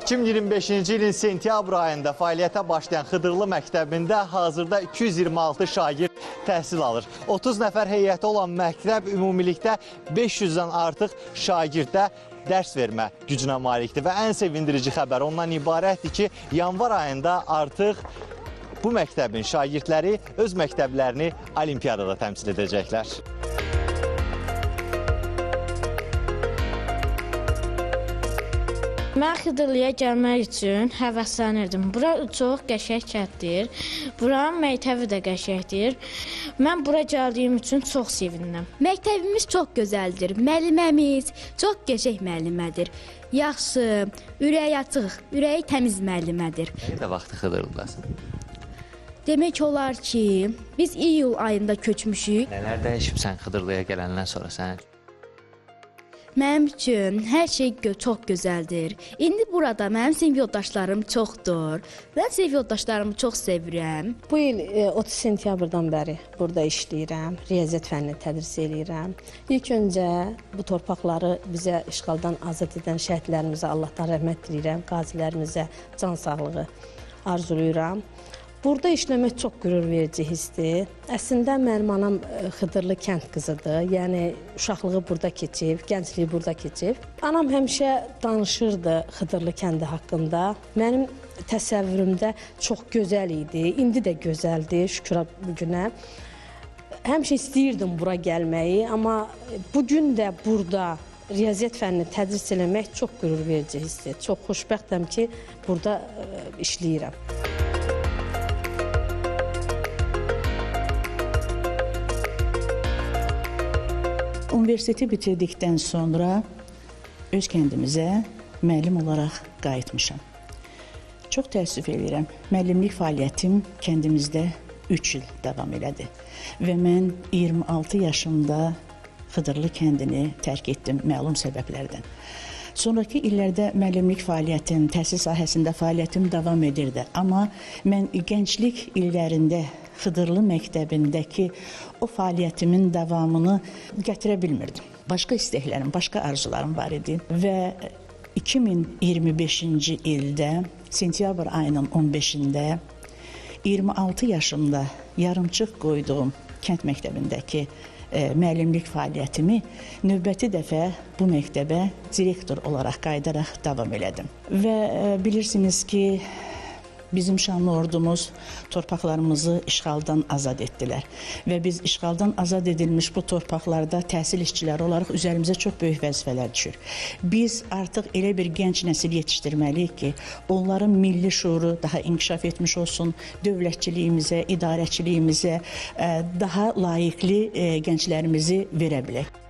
2025-ci ilin sentyabr ayında fəaliyyətə başlayan Xıdırlı məktəbində hazırda 226 şagird təhsil alır. 30 nəfər heyəti olan məktəb ümumilikdə 500-dən artıq şagirdə dərs vermə gücünə malikdir. Və ən sevindirici xəbər ondan ibarətdir ki, yanvar ayında artıq bu məktəbin şagirdləri öz məktəblərini olimpiyadada təmsil edəcəklər. Mən Xıdırlıya gəlmək üçün həvəslənirdim. Bura çox qəşəng kənddir. Buranın məktəbi də qəşəngdir. Mən bura gəldiyim üçün çox sevindim. Məktəbimiz çox gözəldir. Müəlliməmiz çox qəşəng müəllimədir. Yaxşı, ürəyi açıq, ürəyi təmiz müəllimədir. Nə qədər vaxtı Xıdırlıdasın? Demək olar ki, biz iyul ayında köçmüşük. Nələr dəyişib sən Xıdırlıya gələndən sonra sən? Mənim üçün hər şey çox gözəldir. İndi burada mənim sinif yoldaşlarım çoxdur. Mən sinif yoldaşlarımı çox sevirəm. Bu il 30 sentyabrdan bəri burada işləyirəm. Riyaziyyat fənnini tədris eləyirəm. İlk öncə bu torpaqları bizə işğaldan azad edən şəhidlərimizə Allahdan rəhmət diləyirəm. Qazilərimizə can sağlığı arzulayıram. Burada işləmək çox qürur verici hissdir. Əslində mənim anam Xıdırlı kənd qızıdır. Yəni uşaqlığı burada keçib, gəncliyi burada keçib. Anam həmişə danışırdı Xıdırlı kəndi haqqında. Mənim təsəvvürümdə çox gözəl idi. İndi də gözəldir, şükür bu günə. Həmişə istəyirdim bura gəlməyi, amma bu gün də burada riyaziyyat fənnini tədris eləmək çox qürur verici hissdir. Çox xoşbəxtəm ki, burada işləyirəm. Universiteti bitirdikdən sonra öz kəndimizə müəllim olaraq qayıtmışam. Çox təəssüf eləyirəm, müəllimlik fəaliyyətim kəndimizdə 3 il davam elədi və mən 26 yaşımda Xıdırlı kəndini tərk etdim məlum səbəblərdən. Sonraki illərdə müəllimlik fəaliyyətim, təhsil sahəsində fəaliyyətim davam edirdi. Amma mən gənclik illərində Xıdırlı məktəbindəki o fəaliyyətimin davamını gətirə bilmirdim. Başqa istəklərim, başqa arzularım var idi və 2025-ci ildə sentyabr ayının 15-də 26 yaşımda yarımçıq qoyduğum kənd məktəbindəki müəllimlik fəaliyyətimi növbəti dəfə bu məktəbə direktor olaraq qayıdaraq davam elədim. Və bilirsiniz ki, bizim şanlı ordumuz torpaqlarımızı işğaldan azad etdilər və biz işğaldan azad edilmiş bu torpaqlarda təhsil işçiləri olaraq üzərimizə çox böyük vəzifələr düşür. Biz artıq elə bir gənc nəsil yetişdirməliyik ki, onların milli şuuru daha inkişaf etmiş olsun, dövlətçiliyimizə, idarəçiliyimizə daha layiqli gənclərimizi verə bilək.